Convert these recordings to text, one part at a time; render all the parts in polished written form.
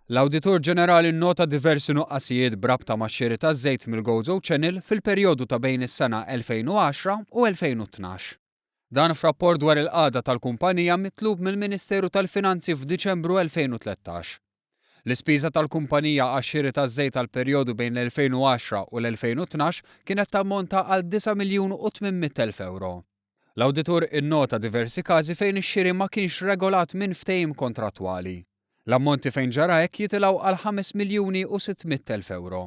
L-Awditur Ġenerali nnota diversi nuqqasijiet b'rabta max-xiri taż-żejt mill-Gozo Channel fil-perjodu ta' bejn is-sena 2010 u 2012. Dan f'rapport dwar il-qagħda tal-kumpanija mitlub mill-Ministeru tal-Finanzi f'Diċembru 2013. L-ispiża tal-kumpanija għax-xiri taż-żejt għall-perjodu bejn l-2010 u l-2012 kienet tammonta għal 9,800,000 ewro. L-awditur innota diversi każi fejn ix-xiri ma kienx regolat minn ftehim kontrattwali. L-ammonti fejn ġara hekk jitilgħu għal 5,600,000 ewro.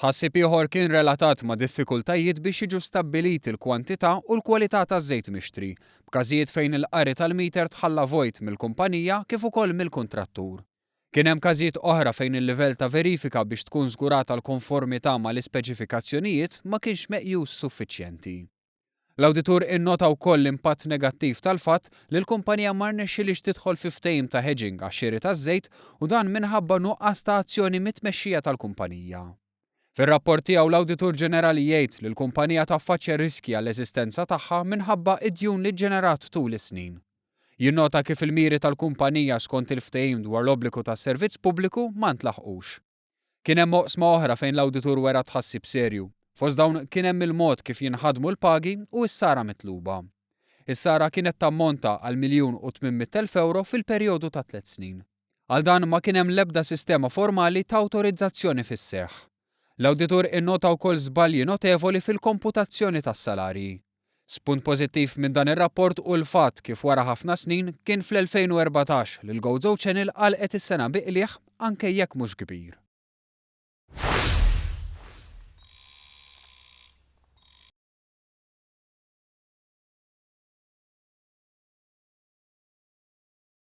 Tħassib ieħor kien relatat ma' diffikultajiet biex jiġu stabbiliti l-kwantità u l-kwalità taż-żejt mixtri, b'każijiet fejn il-qari tal-meter tħalla vojt mill-kumpanija kif ukoll mill-kuntrattur. Kien hemm każijiet oħra fejn il-livell ta' verifika biex tkun żgurata l-konformità mal-ispeċifikazzjonijiet ma kienx meqjus suffiċjenti. L-awditur innota wkoll l-impatt negattiv tal-fatt li l-kumpanija ma rnexxilhiex tidħol fi ftehim ta' hedging għax-xiri taż-żejt u dan minħabba nuqqas ta' azzjoni mit-tmexxija tal-kumpanija. Fir-rapport tiegħu l-Awditur Ġenerali jgħid li l-kumpanija taffaċċja riskji għall-eżistenza tagħha minħabba d-djun li ġġenerat tul is-snin. Jinnota kif il-miri tal-kumpanija skont il-ftehim dwar l-obbligu tas-servizz pubbliku ma ntlaħqux. Kien hemm oqsma oħra fejn l-awditur wera tħassib serju. Fost dawn kien hemm il-mod kif jinħadmu l-pagi u s-sara mitluba. Is-sara kienet tammonta għal 1,800,000 ewro fil-perjodu ta' tlett snin. Għal dan ma kien hemm l-ebda sistema formali ta' awtorizzazzjoni fis-seħħ. L-awditur innota wkoll żbalji notevoli fil-komputazzjoni tas-salarji. Spunt pożittiv minn dan ir-rapport hu l-fatt kif wara ħafna snin kien fl-2014 li l-Gozo Channel għalqet is-sena bi qligħ anke jekk mhux kbir.